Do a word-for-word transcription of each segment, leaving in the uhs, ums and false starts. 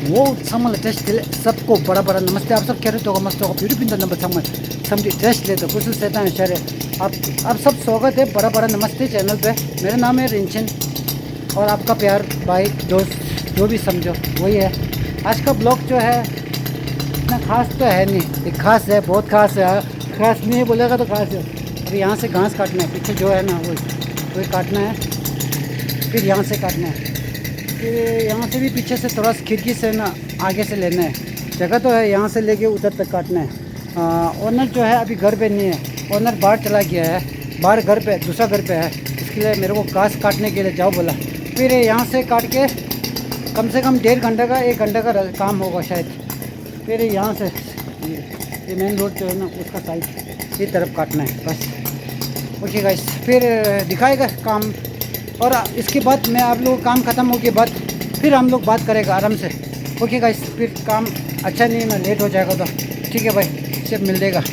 वो ཚང་མ་ལ་བཀྲ་ཤིས་བདེ་ལེགས། सबको बड़ा बड़ा नमस्ते। आप सब खैरियत होगा, मस्त होगा, beautiful, बिंदु नंबर ཚང་མ་འཚམས་འདྲི་བཀྲ་ཤིས་བདེ་ལེགས། ཁུ་སུ་སེ་ཏང་ཤ་རེ། आप आप सब स्वागत है बड़ा बड़ा नमस्ते चैनल पे। मेरा नाम है रिंचन और आपका प्यार, भाई, दोस्त, जो भी समझो वही है। आज का ब्लॉग जो है इतना खास तो है नहीं, एक खास है, बहुत खास है। हाँ, खास नहीं बोलेगा तो खास है। अभी यहाँ से घास काटना है, पीछे जो है ना वो वही काटना है, फिर यहाँ से काटना है, फिर यहाँ से भी पीछे से थोड़ा सा खिड़की से ना आगे से लेना है। जगह तो है, यहाँ से लेके उधर तक काटना है। ओनर जो है अभी घर पे नहीं है, ओनर बाहर चला गया है, बाहर घर पे, दूसरा घर पे है। इसके लिए मेरे को घास काटने के लिए जाओ बोला। फिर यहाँ से काट के कम से कम डेढ़ घंटा का, एक घंटा का र- काम होगा शायद। फिर यहाँ से ये, ये मेन रोड जो है ना, उसका साइड ये तरफ काटना है बस। ओके गाइस, फिर दिखाएगा काम। और इसके बाद मैं आप लोग काम ख़त्म हो के बाद फिर हम लोग बात करेगा आराम से। ओके गाइस, फिर काम अच्छा नहीं है ना, लेट हो जाएगा तो। ठीक है भाई, सब मिल देगा।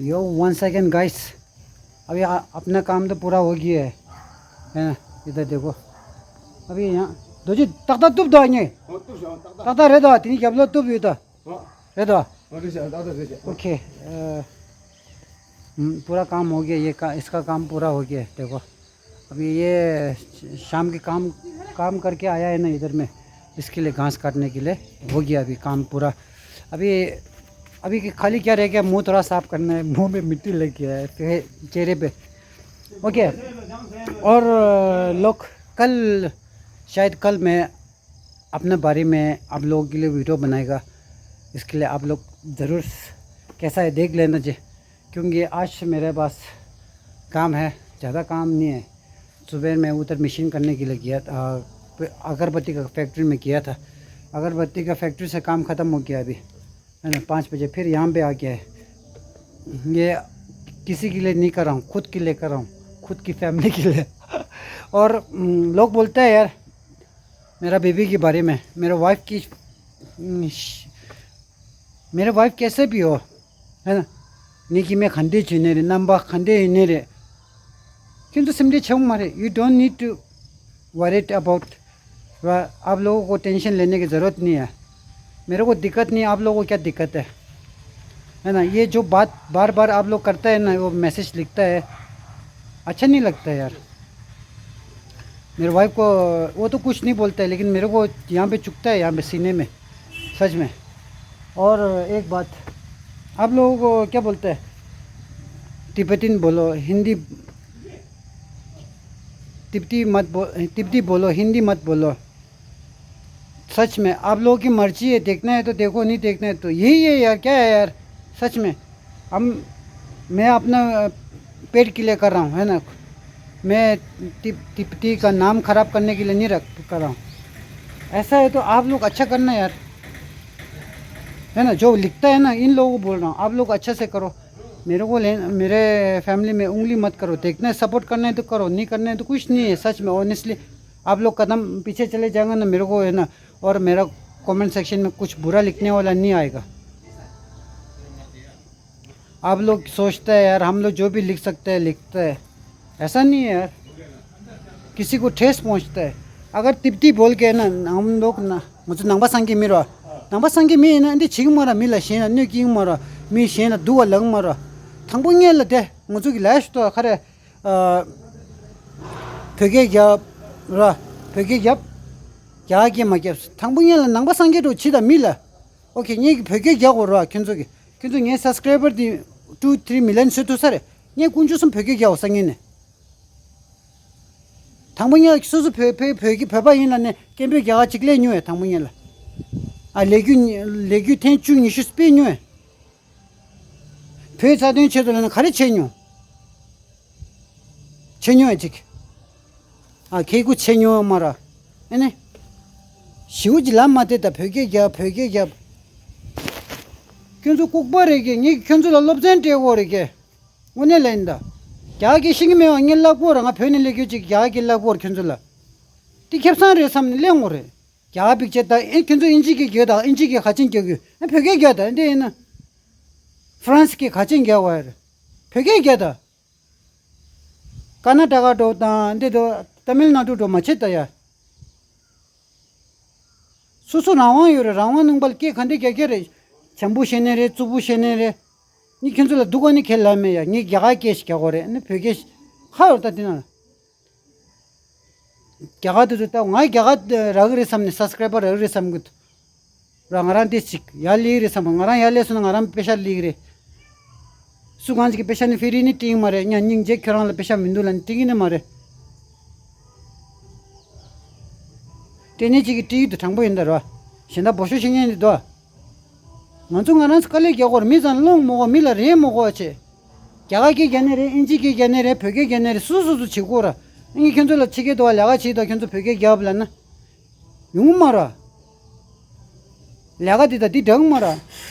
यो, वन सेकेंड गाइस, अभी आ- अपना काम तो पूरा हो गया है, है ना? इधर देखो, अभी यहाँ दो जी तख्ता तुप दो आएंगे। तख्ता रह दो, तीन क्या बोलो, तुप ये तो। हाँ। रह दो। हाँ, ठीक है, दादा, ठीक है। ओके, अ, हम्म, पूरा काम हो गया, ये का, इसका काम पूरा हो गया है। देखो, अभी ये शाम के काम, काम करके आया है ना इधर में, इसके लिए घास काटने के लिए। हो गया अभी काम पूरा। अभी, अभी खाली क्या रह गया, मुंह थोड़ा साफ करना है, मुंह में मिट्टी लग गया है चेहरे पे। ओके, और लोग, कल, शायद कल मैं अपने बारे में आप लोगों के लिए वीडियो बनाएगा, इसके लिए आप लोग ज़रूर कैसा है देख लेना जी। क्योंकि आज मेरे पास काम है, ज़्यादा काम नहीं है। सुबह मैं उधर मशीन करने के लिए गया था, अगरबत्ती का फैक्ट्री में गया था। अगरबत्ती का फैक्ट्री से काम ख़त्म हो गया अभी, है ना? पाँच बजे फिर यहाँ पे आ गया है। ये किसी के लिए नहीं कर रहा हूँ, खुद के लिए कर रहा हूँ, खुद की फैमिली के लिए। और हम्म, लोग बोलते हैं यार, मेरा बेबी के बारे में, मेरा वाइफ की हम्म, श- मेरा वाइफ कैसे भी हो, है ना? ངེད་ཀྱི་མི་ག་འདྲ་ཅིག་ཡིན་ནའི་རེད། རྣམ་པ་ག་འདྲ་ཡིན་ནའི་རེད། ཁྱོད་ཚོ་སེམས་ཁྲལ་བྱེད་དགོས་མ་རེད། You don't need to worry about, आप लोगों को टेंशन लेने की ज़रूरत नहीं है। मेरे को दिक्कत नहीं, आप लोगों को क्या दिक्कत है? है ना? ये जो बात बार बार आप लोग करता है ना, वो मैसेज लिखता है, अच्छा नहीं लगता है यार। मेरे वाइफ को, वो तो कुछ नहीं बोलता है, लेकिन मेरे को यहाँ पे चुभता है, यहाँ पे सीने में, सच में। और एक बात, आप लोगों को क्या बोलते हैं? तिब्बतिन बोलो, हिंदी, तिब्बती मत बो-, तिब्बती बोलो, हिंदी मत बोलो। सच में, आप लोगों की मर्जी है, देखना है तो देखो, नहीं देखना है तो यही है यार, क्या है यार, सच में। हम, मैं अपना पेट के लिए कर रहा हूँ, है ना? मैं तिप-, तिब्बती का नाम खराब करने के लिए नहीं रख कर रहा हूँ। ऐसा है तो आप लोग अच्छा करना यार, है ना? जो लिखता है ना, इन लोगों को बोल रहा हूँ, आप लोग अच्छा से करो। मेरे को ले, मेरे फैमिली में उंगली मत करो। देखना है, सपोर्ट करना है तो करो, नहीं करना है तो कुछ नहीं है। सच में, ऑनेस्टली, आप लोग कदम पीछे चले जाएंगे ना, मेरे को, है ना, और मेरा कमेंट सेक्शन में कुछ बुरा लिखने वाला नहीं आएगा। आप लोग सोचते हैं यार, हम लोग जो भी लिख सकते हैं, लिखते हैं। ऐसा नहीं है यार, किसी को ठेस पहुंचता है। अगर तिब्बती बोल के ना, हम लोग ना, मुझे नंबा संगे मिरो, नंबा संगे मी ना, इंदे छिंग मारा, मी ला शेना, न्यू किंग मारा, मी शेना, दुआ लंग मारा। थंगबो ला दे, मुझे की लाश तो खरे, अ, भोगे ग्याब, रा, भोगे ग्याब, ग्या के मा ग्याब, थंगबो ला नंबा संगे तो छिदा मी ला। OK, ངས་བོད་སྐད་རྒྱག་དགོས་རེད་བ། ཁྱོད་ཚོ་གི་ཁྱོད་ཚོ་ངའི་སབ་སི་ཀ་རའི་བར་དེ་two three million བཟོ་ཐུབ་ས་རེད། ངས་དཀོན་མཆོག་གསུམ་བོད་སྐད་རྒྱག་དགོས་ས་ངེས་ནས། དང་པོ་ངས་སོ་སོ་བོད་བོད་བོད་ཀྱི་བོད་པ་ཡིན་ལ་ནས་སྐད་འབོད་རྒྱག་ག་གཅིག་སླེབས་མྱོང་ཡོད། དང་པོ་ངས་ལ་ཨ་ལས་རྒྱུ་ལས་རྒྱུ་ཐེངས་བཅུ་ཉི་ཤུ་སྤེལ་མྱོང་ཡོད། བོད་རྩ་དོན་ཆེད་དུ་ལ་ནས་ག་རེ་བྱས་མྱོང་། བྱས་མྱོང་ཡོད་ཅིག་ཨ་ཁེ་ཁུ་ཆེ་ཉོ་མ་ར། ཨེ་ནི། ཞིའུ་ཅི་ལ་མ་དེ་ད་བོད་སྐད་རྒྱབ་བོད་སྐད་རྒྱབ། ཁྱོད་ཚོ་ལྐུགས་པ་རེད་གི། ངས་ཁྱོད་ཚོ་ལ་སློབ་ཚན་སྤྲད་དགོས་རེད་གི། དངོས་གནས་ལ་ཡིན་ད། རྒྱ་སྐད་ཤེས་ཀྱི་མེད་པ་ངས་བསླབ་དགོས་ར། ང་བོད་ནས་སླེབས་རྒྱུ་ཅིག་རྒྱ་སྐད་བསླབ་དགོས་ར་ཁྱོད་ཚོ་ལ། དེ་ཁེ་བཟང་རེད་བསམ་ནས་གླེང་དགོས་རེད། རྒྱ་པིག་ཅེ་ད་ཨེ་ཁྱོད་ཚོ་ཨིན་ཇི་སྐད་རྒྱོད་ད་ཨིན་ཇི་སྐད་ག་ཅན་རྒྱོད་གི། ཨེ་བོད་སྐད་རྒྱོད་ད་འདི་ཡིན་ན། ཧྥ་རན་སི་སྐད་ག་ཅན་རྒྱོད་བ་རེད། བོད་སྐད་རྒྱོད་ད། ཀར་ན་ཊ་ཀ་འགྲོ་དང་འདི་འགྲོ་ཏ་མིལ་ནཱ་ཌུ་འགྲོ་མ་བྱེད་ད་ཡ། སོ་སོ་རང་དབང་ཡོད་རེད། རང་དབང་གནང་པ་ལ་སྐད་ག་འདྲ་རྒྱག་རྒྱག་རེད། བྱམས་པོ་བཤད་ནའི་རེད། རྩུབ་པོ་བཤད་ནའི་རེད། ངས་ཁྱོད་ཚོ་ལ་སྡུག་ག་ནི་ཁས་ལེན་མེད་ཡ། ངས་རྒྱ་གར་སྐད་ཞིག་རྒྱག་དགོས་རེད། ཨ་ནི་བོད་སྐད་ཞིག་ཧ་ཡོད་ད་དེ་ན། རྒྱ་གར་དེ་ཚོ་ལྟ། ང་རྒྱ་གར་རག་གི་རེད་བསམ་ནས་སབ་སི་ཀ་རའི་བར་རག་གི་རེད་བསམ་གི་འདུག་ར། ང་རང་དེ་ཅིག་ཡར་སླེབས་རེད་བསམ་པ། ང་རང་ཡར་སླེབས་སོང་ན་ང་རང་པེ་ཤ་སླེབས་ཀྱི་རེད། སུ་གང་ཅིག་གིས་པེ་ཤ་ནི་ཕི་རི་ནི་སྤྲད་ཀྱི་མ་རེད། ཡང་སྙིང་རྗེ་ཁྱོད་རང་ལ་པེ་ཤ་མི་འདུག་ལབ་ནི་སྤྲད་ཀྱི་ནི་མ་རེད། སྤྲད་ནི་ཅིག་གིས་སྤྲད་ཀྱི་འདུག་དྲང་པོ་ཡིན་ད་ར། གཞན་དག་འབོ་ཤོ་བཤད་མཁན་འདི་འདུག་ང་ཚོ་ང་རང་ཚོ་དཀའ་ལས་རྒྱག་དགོས་རེད། མི་ཚང་སློང་མི་དགོས། མི་ལ་རེ་མི་དགོས་བྱས། རྒྱ་གར་སྐད་རྒྱག་ནི་རེད། ཨིན་ཇི་སྐད་རྒྱག་ནི་རེད། བོད་སྐད་རྒྱག་ནི་རེད། སོ་སོ་སོ་བྱེད་དགོས་ར། ངས་ཁྱོད་ཚོ་ལ་ཕྱི་རྒྱལ་དུ་བ་ལས་ཀ་བྱེད་དང་ཁྱོད་ཚོ་བོད་སྐད་རྒྱབ་ལབ་ན། ཡོང་མ་ར། ལས་ཀ་འདི་དང་འདི་འདྲ་མ་ར།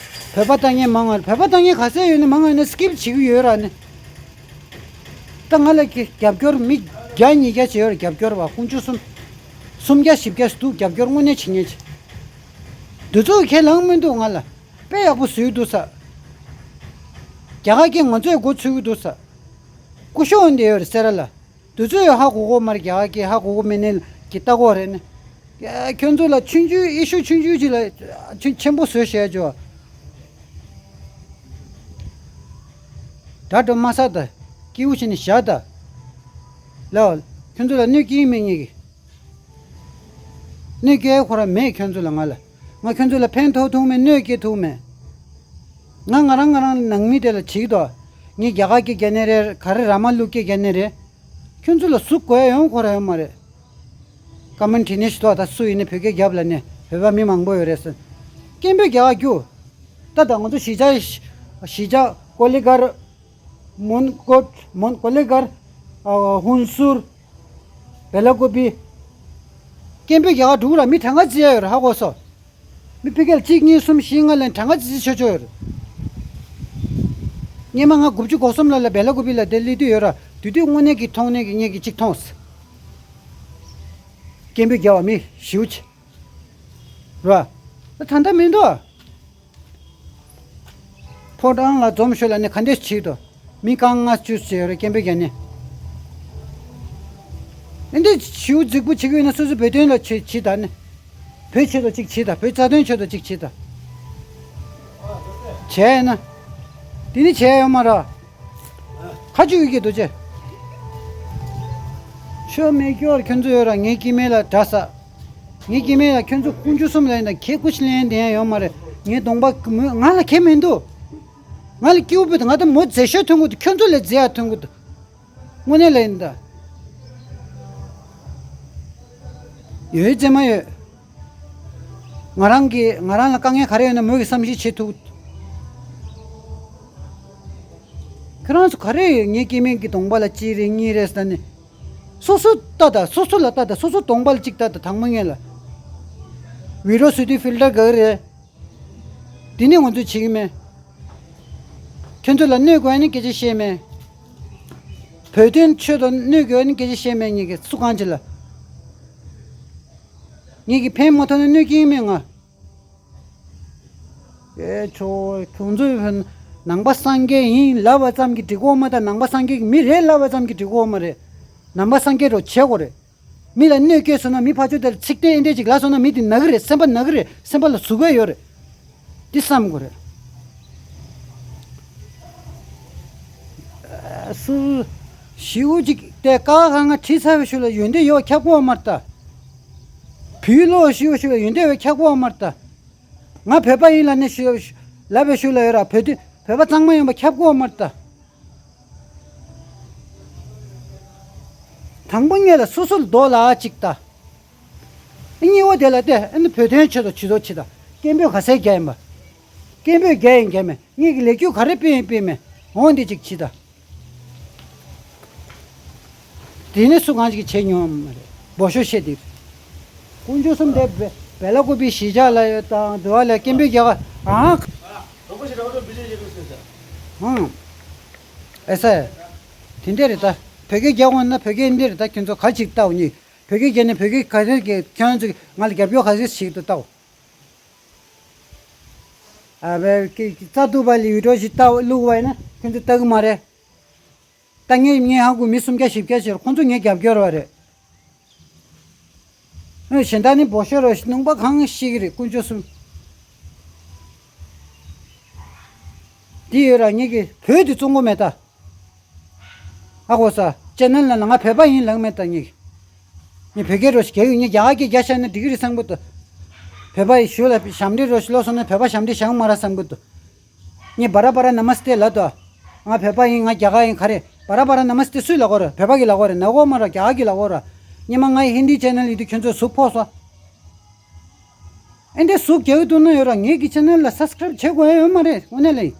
བོད་པ་ལྟ་མཁན་མང་ང་རེད། བོད་པ་ལྟ་མཁན་ག་ཚད་ཡོད་ན་མང་ང་ཡོད་ན་སི་ཀིབ་བྱེད་ཀྱི་ཡོད་ར་ནི། ད་ང་ལ་རྒྱབ་སྐྱོར་མི་བརྒྱ་ཉིས་བརྒྱ་བྱེད་ཡོད་ར། རྒྱབ་སྐྱོར་བ་དཀོན་མཆོག་གསུམ། སུམ་བརྒྱ་བཞི་བརྒྱ་འདུག་རྒྱབ་སྐྱོར་དངོས་གནས་བྱེད་མཁན་ཅིག་འདི་ཚོ་ཁས་ལེན་མི་འདུག་ང་ལ། དཔེ་ཡག་པོ་བཟོས་འདུག་ས། རྒྱ་གར་སྐད་ང་ཚོས་འགོ་ཚུགས་ཀྱི་འདུག་ས། སྐུ་ཞབས་འོན་ཏེ་ཡོད་རེད་སེ་ར་ལ། དུས་ཚོད་ཧ་གོ་གོ་མ་རེད། རྒྱ་གར་སྐད་ཧ་གོ་གོ་མེད་ནས་ཀྱི་ལྟ་གོ་རེད་ནི། ཡ། ཁྱོད་ཚོ་ལ་ཆུང་ཆུང་ཨི་ཤུ་ཆུང་ཆུང་ཅིག་ལ་ཆེན་ཆེན་པོ་བཟོས་བཤད་ཅོ། དགྲ་སྒྲོ་མ་ཟ་ད། སྐྱིད་པོ་བྱས་ནས་བཞག་ད། ལའོ། ཁྱོད་ཚོ་ལ་གནོད་སྐྱེལ་མེད་ངེད་ཀྱིས། གནོད་སྐྱེལ་ཁོ་རང་མེད་ཁྱོད་ཚོ་ལ། ང་ལ། ང་ཁྱོད་ཚོ་ལ་ཕན་ཐོགས་ཐུབ་མེད། གནོད་སྐྱེལ་ཐུབ་མེད། ང་ང་རང་ང་རང་ནང་མི་དེ་ལ་བྱེད་ཀྱི་འདུག་ངས་རྒྱ་གར་སྐད་རྒྱག་ནི་རེད། ག་རེ་ར་མ་ལུག་སྐད་རྒྱག་ནི་རེད། ཁྱོད་ཚོ་ལ་སུ་གོ་ཡ་ཡོང་ཁོ་ར་ཡོད་མ་རེད། ཀ་མན་ཊི་ནི་ཞུ་ཐོག་ད་སུ་ཡིན་ནི་བོད་སྐད་རྒྱབ་ལ་ནི་བོད་པ་མི་མང་པོ་ཡོད་རེད་ཟེར། སྐད་འབོད་རྒྱག་རྒྱུ། ད་ད་ང་ཚོ་གཞིས་ཆགས། གཞིས་ཆགས་ཀོ་ལི་གར། མོན་གྷོ། མོན་ཀོ་ལི་གར། ཨ། ཧུན་སུར། བེ་ལ་ཀོ་པི། སྐད་འབོད་རྒྱག་ག་འགྲོ་གི་ར། མི་གྲངས་ཀ་བརྩི་ཡ་ཡོད་ར་ཧ་གོ་སོང་། མི་ཕ་གི་ལ་གཅིག་གཉིས་གསུམ་བཞི་ལྔ་ལ་གྲངས་ཀ་བརྩི་བརྩི་ཆོག་ཆོག་ཡོད་རེད། སྔོན་མ་ང་དགུ་བཅུ་གོ་གསུམ་ལ་ལ་བེ་ལ་ཀོ་པི་ལ་དེ་སླེབས་དུས་ཡོད་ར། དུས་དུས་དངོས་གནས་ཀྱི་མཐོང་གནས་ཀྱི་ངེད་ཀྱིས་གཅིག་མཐོང་། སྐད་འབོད་རྒྱག་པ་མི་ཞེ་པོ་ཅིག་ར། ད་ད་ལྟ་མི་འདུག་ཕོ་བྲང་ལ་འཛོམས་ཤོག་ལབ་ནས་ག་འདྲས་བྱེད་དོ། མི་རྐང་ལྔ་བཅུ་ཙམ་ཡོད་རེད་སྐད་འབོད་རྒྱག་ནས། ཨེ་འདྲས་ཞེ་པོ་རྫིག་པོ་བྱེད་ཀྱི་ཡོད་ན་སོ་སོའི་བོད་དོན་ལ་བྱེད་བྱེད་ད་ནི། བོད་ཆེད་དུ་གཅིག་བྱེད་ད། བོད་རྩ་དོན་ཆེད་དུ་གཅིག་བྱེད་ད། བྱས་ན། དེ་ནི་བྱས་ཡོད་མ་རེད། ཁ་ཆུ་ཡི་གེ་རྡོ་རྗེ། ཆོ་མེད་སྐྱོར་ཁྱོད་ཚོ་ཡོད་ར། ངའི་སྐྱེ་དམན་ལ་དགྲ་ཟ། ངའི་སྐྱེ་དམན་ལ་ཁྱོད་ཚོ་དཀོན་མཆོག་གསུམ་ལ་ཡིན་ན་ཁྱེད་སྐུ་ཕྱི་ལེན་དེ་ཡང་ཡོད་མ་རེད། ངའི་གདོང་པ་ང་ལ་ཁྱད་མི་འདུག་ང་ལ་སྐྱིད་པོ་བུད་ང་ད་མོ་མཛེས་ཤོས་ཐོན་གི་འདུག་ཁྱོད་ཚོ་ལས་མཛེས་ཡ་ཐོན་གི་འདུག་དངོས་གནས་ལ་ཡིན་ད། ཡོད་ཙེ་མ་ཡོད། ང་རང་གི་ང་རང་ལ་དཀའ་ངལ་ག་རེ་ཡོད་ན་མོས་ཀྱི་བསམ་ཤེས་བྱེད་ཐུབ། ཁྱོད་རང་ཚོ་ག་རེ་ཡོད། ངའི་སྐྱེ་དམན་གྱི་གདོང་པ་ལ་གཅིག་རེད་གཉིས་རེད་ཟེར་ནས། སོ་སོ་ལྟ་ད། སོ་སོ་ལ་ལྟ་ད། སོ་སོ་གདོང་པ་ལ་གཅིག་ལྟ་ད། དང་པོ་ངེད་ལ་བི་ཌི་ཡོ་བཟོ་དུས་ཕིལ་ཊར་ག་རེ་རེད། དེ་ནི་ང་ཚོས་བྱེད་ཀྱི་མེད། ཁྱོད་ཚོ་ལ་གནོད་དགོས་ནི་སྐད་ཆ་བཤད་མེད། བོད་དོན་ཆེད་དུ་གནོད་དགོས་ནི་སྐད་ཆ་བཤད་མེད། ངེད་ཀྱི་སུ་གང་ཅི་ལ། ངེད་ཀྱི་ཕན་མ་ཐོགས་ན་གནོད་ཀྱི་མེད་ང་། ཨེ་ཆོ་ཁྱོད་ཚོས་ནང་པ་སངས་རྒྱས་ཡིན་ལབ་པ་ཙམ་གྱིས་འགྲིག་གོ་མ་ད། ནང་པ་སངས་རྒྱས་ཀྱི་མི་རེད་ལབ་པ་ཙམ་གྱིས་འགྲིག་གོ་མ་རེད། ནང་པ་སངས་རྒྱས་རོ་བྱེད་དགོས་རེད། མི་ལ་གནོད་སྐྱེལ་སོང་ན་མི་ཕར་ཕྱོགས་དེར་ཚིག་དོན་ཨེ་འདྲས་ཅིག་ལབ་སོང་ན་མི་དེ་ན་གི་རེད། སེམས་པ་ན་གི་རེད། སེམས་པ་ལ་ཟུག་གི་ཡོད་རེད། འདི་བསམ་དགོས་རེད། སུ་ཞིའུ་ཅིག་དེ་ཀ་ཁ་ང་ཁྲིད་ཚར་བའི་ཤུལ་ལ་ཡོན་ཏན་ཡོད་ཁྱབ་གོ་མ་རེད་ད། བུའི་ལོ་ཞིའུ་ཤུལ་ལ་ཡོན་ཏན་ཡོད་ཁྱབ་གོ་མ་རེད་ད། ང་བོད་པ་ཡིན་ལབ་ནས་ཞུ་ལབ་པའི་ཤུལ་ལ་ཡོད་ར། བོད་དུ་བོད་པ་གཙང་མ་ཡིན་པ་ཁྱབ་གོ་མ་རེད་ད། དང་པོ་ངེད་ལ་སོ་སོ་ལ་རྡོ་ལ་ཅིག་ལྟ། གཉིས་པ་དེ་ལ་བལྟས། ཨ་ནི་བོད་དོན་ཆེད་དུ་ཇུས་གཏོགས་བྱེད་དང་། སྐད་འབོད་ག་ཚད་རྒྱག་ཡིན་པ། སྐད་འབོད་རྒྱག་ཡིན་རྒྱག་མེད། ངེད་ཀྱི་ལས་འགུལ་ག་རེ་སྤེལ་ཡིན་སྤེལ་མེད། འོང་དེ་ཅིག་བྱེད་དང་། དེ་ནས་སུ་གང་ཅིག་བྱེད་མྱོང་མ་རེད། འབོ་ཤོ་བཤད་དེ། དཀོན་མཆོག་གསུམ་དེ་བེ་བེ་ལ་ཀོ་པི་གཞིས་ཆགས་ལ་ཡོད་དང་དུ་བ་ལ་སྐད་འབོད་རྒྱག་ག་ཨང་། ཨང་། ཨེ་ས། དེ་འདྲས་རེད་ད། བོད་སྐད་རྒྱག་འོང་ན་བོད་སྐད་འདི་རེད་ད། ཁྱོད་ཚོ་ག་ཅིག་ལྟའོ་ཉིད། བོད་སྐད་རྒྱག་ནས་བོད་སྐད་ག་རེ་རྒྱག་ཁྱོད་ཚོ་ང་ལ་རྒྱབ་སྐྱོར་ག་རེ་ཞིག་ཏུ་ལྟའོ། ཨ་བེ་ཀི་ཀི་རྩ་ཐུབ་པ་ལི་བི་ཌི་ཡོ་ཞིག་ལྟ་བླུག་བ་ཡིན་ན་ཁྱོད་ཚོ་ལྟ་གི་མ་རེད། ད་ངས་ངས་ཧ་གོ་མི་སུམ་བརྒྱ་བཞི་བརྒྱ་ཞིག་ཁོང་ཚོ་ངའི་རྒྱབ་སྐྱོར་བ་རེད། ཨ་གཞན་དག་ནི་འབོ་ཤོར་རོ་ཞིག་ནང་པ་གང་ཤེས་ཀྱི་རེད། དཀོན་མཆོག་གསུམ། འདི་ཡོད་ར་ངེད་ཀྱི་བོད་དེ་བཙོང་གོ་མེད་ད། ཨ་གོ་ས་ཅེ་ནལ་ལ་ང་བོད་པ་ཡིན་ལབ་མེད་ད་ངེད་ཀྱི། ངས་བོད་སྐད་རོ་ཞིག་རྒྱག་ཡོད། ངས་རྒྱ་གར་སྐད་རྒྱག་ཤར་ན་འགྲིག་གི་རེད་བསམ་གི་འདུག་བོད་པ་ཡི་ཞུ་ལ་ཞབས་འདྲེན་རོ་ཞིག་ལོ་སོང་ན་བོད་པ་ཞབས་འདྲེན་བཞག་མ་ར་བསམ་གི་འདུག་ངས་བ་ར་བ་ར་ན་མ་སྟེ་ལབ་དོ། ང་བོད་པ་ཡིན། ང་རྒྱ་གར་ཡིན། ག་རེ་བ་ར་བ་ར་ན་མ་སྟེ་སུས་ལབ་གོ་ར། བོད་པ་གིས་ལབ་གོ་ར། ན་གོ་མ་ར་རྒྱ་གར་གིས་ལབ་གོ་ར། ཉི་མ་ང་ཡི་ཧིན་དི་ཅེ་ནལ་ཡིན་དུས་ཁྱོད་ཚོས་ཟུག་ཕོག་སོང་། ཨེ་འདྲས་ཟུག་རྒྱག་གི་འདུག་ན་ཡོད་ར་ངེད་ཀྱི་ཅེ་ནལ་ལ་སབ་སི་ཀ་རེབ་བྱེད་དགོས་ཡ་ཡོད་མ་རེད། དངོས་གནས་ལ་ཡིན།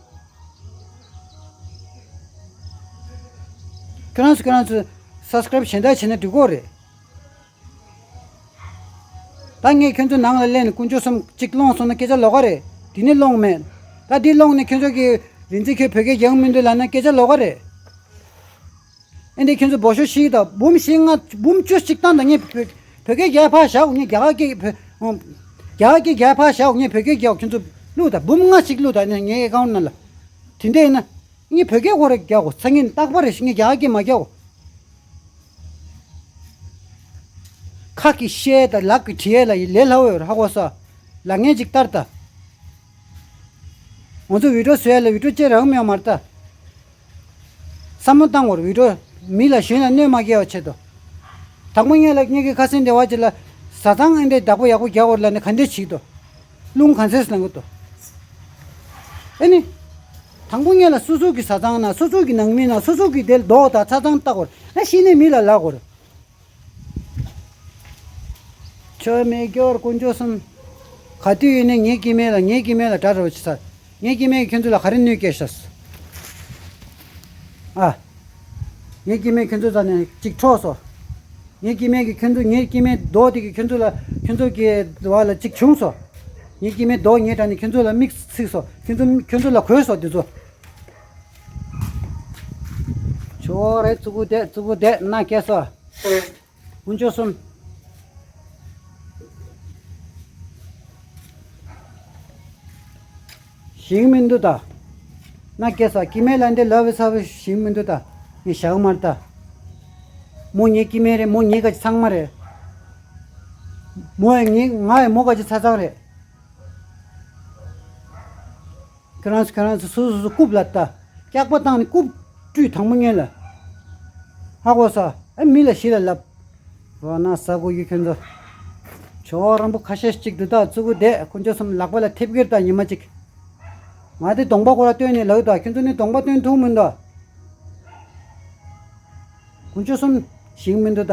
ཁྱོད་རང་ཚོ་ཁྱོད་རང་ཚོ་སབ་སི་ཀ་རེབ་གཞན་དག་བྱས་ན་འགྲིག་གོ་རེད། ད་ངས་ཁྱོད་ཚོ་ནང་ལ་སླེབས་ནས་དཀོན་མཆོག་གསུམ་གཅིག་སློང་སོང་ན་སྐད་ཆ་ལོགས་ཀ་རེད། དེ་ནས་སློང་མེད། ད་འདི་སློང་ནས་ཁྱོད་ཚོ་གི་རིན་ཆེན་ཁྱོད་བོད་སྐད་རྒྱག་མི་འདུག་ལབ་ན་སྐད་ཆ་ལོགས་ཀ་རེད། ཨེ་འདི་ཁྱོད་ཚོ་འབོ་ཤོ་ཤིག་དང་འབུམ་བཞི་ལྔ་འབུམ་བཅུ་གཅིག་བཏང་དང་ངས་བོད་བོད་སྐད་རྒྱག་ཕར་བཞག་ངས་རྒྱ་གར་སྐད་བོད་རྒྱ་གར་སྐད་རྒྱག་ཕར་བཞག་ངས་བོད་སྐད་རྒྱག་ཁྱོད་ཚོ་བླུགས་དང་འབུམ་ལྔ་ཞིག་བླུགས་དང་ངའི་ཨེ་ཀའུན་ནང་ལ། དེ་འདྲ་ཡིན་ན། ངས་བོད་སྐད་ཁོ་ར་རྒྱག་གོ་ཚ་ངན་རྟག་པར་རེ་ཞིག་ངས་རྒྱ་སྐད་མ་རྒྱག་གོ་ཁ་གི་བཤད་དང་ལག་གི་བྲིས་ལ་ཡི་ལས་སླ་བོ་ཡོད་ཧ་གོ་ས། ལ་ངན་ཅིག་ལྟར་ད། ང་ཚོ་བི་ཌིའོ་བཟོ་ཡ་ལ་བི་ཌིའོ་ཅེ་རང་མེད་མ་རེད་ད། བསམ་བློ་བཏང་བར་བི་ཌིའོ་མི་ལ་གཞན་ལ་གནོད་མ་སྐྱེལ་བ་ཆེད་དུ། དང་པོ་ངས་ལ་ངེད་ཀྱི་ཁ་སེང་སྡེ་བ་ཅིག་ལ་བཟའ་ཚང་ཨེ་འདྲའི་བདག་པོ་ཡག་པོ་རྒྱག་བར་ལ་ནི་ག་འདྲས་བྱེད་དོ། རླུང་ག་ཚད་ལངས་གི་འདུག་ཨེ་ནི། དང་པོ་ངས་ལ་སོ་སོ་གི་བཟའ་ཚང་ན་སོ་སོ་གི་ནང་མི་ན་སོ་སོ་གི་དེ་ལ་རྡོག་དང་ཚ་ཚང་བཏགས་བར་ཨ་ཤི་ནས་མི་ལ་ལག་བར། ཆོས་མེད་སྐྱོར་དཀོན་མཆོག་གསུམ། ག་དུས་ཡིན་ནས་ངའི་སྐྱེ་དམན་ལ་ངའི་སྐྱེ་དམན་ལ་དགྲ་རོ་ཆི་ས། ངའི་སྐྱེ་དམན་གྱིས་ཁྱོད་ཚོ་ལ་ག་རེ་གནོད་སྐྱེལ་ཤག་ཨ། ངའི་སྐྱེ་དམན་ཁྱོད་ཚོ་ཚ་ནས་གཅིག་འཕྲོག་སོ། ངའི་སྐྱེ་དམན་གྱིས་ཁྱོད་ཚོ་ངའི་སྐྱེ་དམན་རྡོ་དེ་གིས་ཁྱོད་ཚོ་ལ་ཁྱོད་ཚོ་གི་བ་ལ་གཅིག་བྱུང་སོ། ངའི་སྐྱེ་དམན་རྡོ་ངའི་དྲ་ནས་ཁྱོད་ཚོ་ལ་མིག་ཚིག་སོ། ཁྱོད་ཚོ་ཁྱོད་ཚོ་ལ་གོས་སོ་དེ་ཚོ། ཆོ་རེ་ཙུ་གུ་དེ་ཙུ་གུ་དེ་ན་སྐྱེ་སོ། དཀོན་མཆོག་གསུམ། ཞིང་མི་འདུག་ད། ན་སྐྱེ་ས་སྐྱེ་དམན་ལ་འདི་ལབ་བའི་ཚ་བའི་ཞིང་མི་འདུག་ད། ངས་བཞག་མར་ད། མོ་ངའི་སྐྱེ་དམན་རེད། མོ་ངའི་ག་ཚང་མ་རེད། མོ་ཡང་ངའི་ང་ཡང་མོ་ག་ཚ་ཚང་རེད། ཁྱོད་རང་ཚོ་ཁྱོད་རང་ཚོ་སོ་སོ་སོ་རྐུབ་ལ་ལྟ། སྐྱག་པ་བཏང་ནས་རྐུབ་བཀྲུས་དང་པོ་ཉལ་ལ། ཧ་གོ་ས། ཨ་མི་ལ་ཞི་ལ་ལབ། རོ་ན་ས་གོ་ཡུ་ཁྱོད་ཚོ། ཇོ་རམ་པོ་ཁ་ཤས་ཅིག་འདུག་ད་ཙུ་གུ་བསྡད་དཀོན་མཆོག་གསུམ་ལག་པ་ལ་ཐེབས་ཀྱིར་ད་ཉི་མ་གཅིག་ང་དེ་གདོང་པ་ཁོ་ར་སྟོན་ནས་ལབ་ད་ཁྱོད་ཚོ་ནི་གདོང་པ་སྟོན་ཐུབ་མི་འདུག་དཀོན་མཆོག་གསུམ་ཞིག་མི་འདུག་ད།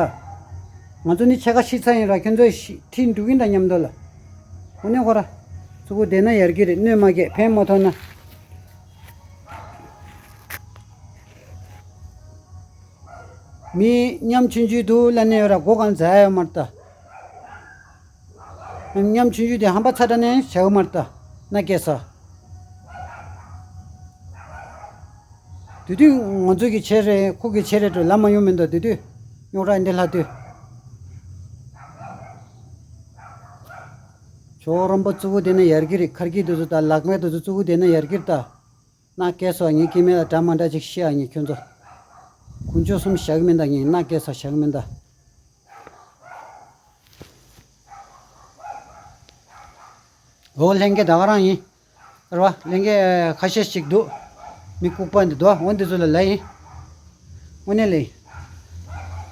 ང་ཚོ་ནི་ཕྱེད་ཀ་ཤི་ཚར་ཡིན་ར། ཁྱོད་ཚོ་ཤི་ཁྲིད་འགྲོ་གིན་ད་མཉམ་དུ་ལ། འོ་ནས་ཁོ་ར། ཙུ་གུ་བསྡད་ན་ཡར་གི་རེད། གནོད་མ་སྐྱེལ་ཕན་མ་ཐོགས་ན། མི་ཉམ་ཆུང་ཆུང་འདུག་ལ་ནས་ཡོད་ར་སྒོ་གང་ཟ་ཡ་ཡོད་མ་རེད་ད། ཉམ་ཆུང་ཆུང་དེ་ཧམ་པ་ཚ་དྲགས་ནས་བྱ་གི་མ་རེད་ད། ན་སྐྱེལ་ས། དེ་དུས་ང་ཚོ་གི་ཆེ་རེད། ཁོ་གི་ཆེ་རེད་འགྲོ་ལ་མ་ཡོང་མི་འདུག་དེ་དུས་རྙོག་དྲ་འདི་ལྷག་དུས། ཇོ་རམ་པོ་ཙུ་གུ་དེ་ན་ཡར་གི་རེད། ཁར་གི་དུ་ཚོ་དང་ལག་མེད་དུ་ཚོ་ཙུ་གུ་དེ་ན་ཡར་གིར་ད། ན་སྐྱེལ་སོ་ངའི་སྐྱེ་དམན་ལ་འདྲ་མ་འདྲ་ཅིག་ཤི་ཨ་ངས་ཁྱོད་ཚོ། དཀོན་མཆོག་གསུམ་བཞག་མིན་ད་ངས་ན་སྐྱེལ་སོ་བཞག་མིན་ད། འོ་ལྷན་རྒྱས་ད་ག་རང་ཡིན། རེད་བ། ལྷན་རྒྱས་ཁ་ཤས་ཤིག་འདུག་མི་ལྐུགས་པ་འདི་འདུག་འོ་འདི་ཚོ་ལ་ལབ་ཡིན། དངོས་གནས་ལས།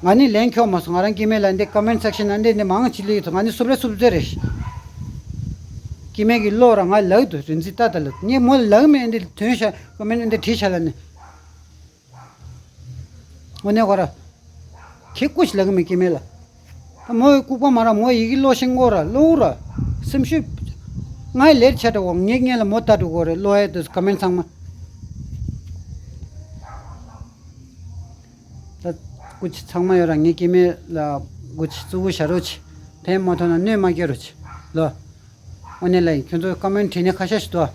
ང་ནི་ལན་འཁྱོག་མ་སོང་། ང་རང་སྐྱེ་དམན་ལ་འདི་ཀོ་མེན་སེག་ཤན་ན་འདི་འདི་མང་ཆེ་ལི་ཡོད་ཚོ་ང་ནི་སུབ་རེ་སུབ་རེ་རེད། སྐྱེ་དམན་གྱི་བློ་ར་ང་ལག་ཏུ་རིན་ཚིག་ལྟ་ལྟ་ལ་ངས་མོ་ལ་ལག་མེད་འདི་དོན་ཤ་ཀོ་མེན་འདི་བྲིས་ཤ་ལ་ནི། དངོས་གནས་ཁོ་ར། ཁྱེད་སྐུ་ཞིག་ལབ་གི་མེད་སྐྱེ་དམན་ལ། ད་མོ་ཡི་ལྐུགས་པ་མ་ར་མོ་ཡི་གེ་ཀློག་ཤེས་ཀོ་ར་ཀློག་ར། སེམས་ཤུགས། ང་ཡི་ལེར་ཆ་འདྲ་བོ་ངའི་སྔོན་ལ་མོ་ལྟ་འགྲོ་གོ་རེད་ཀློག་ཡས་དུ་ཀོ་མེན་ཚང་མ། ད་སྐུ་མཁྱེན་ཚང་མ་ཡོད་ར་ངའི་སྐྱེ་དམན་ལ་སྐུ་མཁྱེན་ཙུ་གུ་ཞབས་བྲོ་ཆེ། ཕན་མ་ཐོགས་ན་གནོད་མ་སྐྱེལ་རོགས་བྱེད་ལོ། དངོས་གནས་ལ་ཡིན་ཁྱོད་ཚོ་ཀོ་མེན་བྲིས་ནས་ཁ་ཤས་ཤིག་འདུག་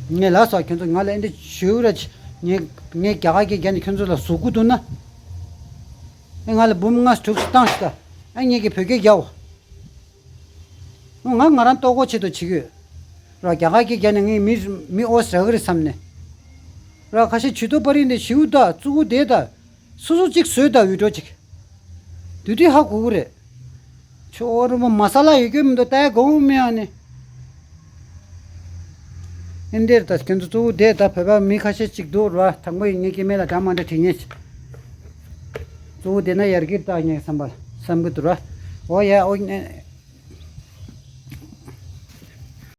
ངས་ལབ་སོང་ཁྱོད་ཚོ་ང་ལ་ཨེ་འདྲ་ཞུ་ར་ཆེ། ངས་ངས་རྒྱ་གར་སྐད་རྒྱག་ནས་ཁྱོད་ཚོ་ལ་ཟུག་གི་འདུག་ན། ཨེ་ང་ལ་འབུམ་ལྔ་དྲུག་བཏང་ཤིག་ད། ཨེ་ངས་ཀྱི་བོད་སྐད་རྒྱག་འོ། ང་ང་རང་ལྟོ་གོས་ཆེད་དུ་བྱེད་ཀྱི་ཡོད། ར་རྒྱ་གར་སྐད་རྒྱག་ནས་ངས་མི་མི་ཨོ་ཟ་གི་རེད་བསམ་ནས། ར་ཁ་ཤས་ཇུས་གཏོགས་པ་རིགས་འདི་ཞིའུ་ད་ཙུ་གུ་དེ་ད། སོ་སོ་གཅིག་བཟོས་ད་བི་ཌིའོ་གཅིག་དུས་དུས་ཧ་གོ་གི་རེད། ཆོ་རུ་མོ་མ་ས་ལ་ཡོད་རྒྱུ་མི་འདུག་ལྟ་དགོས་མི་ཡང་ནི། ཨིན་དེར་ད་ཁྱེད་ཚོ་གཙོ་བོ་དེ་ད་བོད་པ་མི་ཁ་ཤས་ཅིག་འདུག་ར། དང་པོ་ཡིན་ངེས་ཀྱི་མེད་ལ་འདྲ་མ་འདྲ་དྲན་ངེས། གཙོ་བོ་དེ་ན་ཡར་གྱི་ལྟ་ངེས་བསམ་པ་བསམ་གི་འདུག་ར། འོ་ཡ་འོ།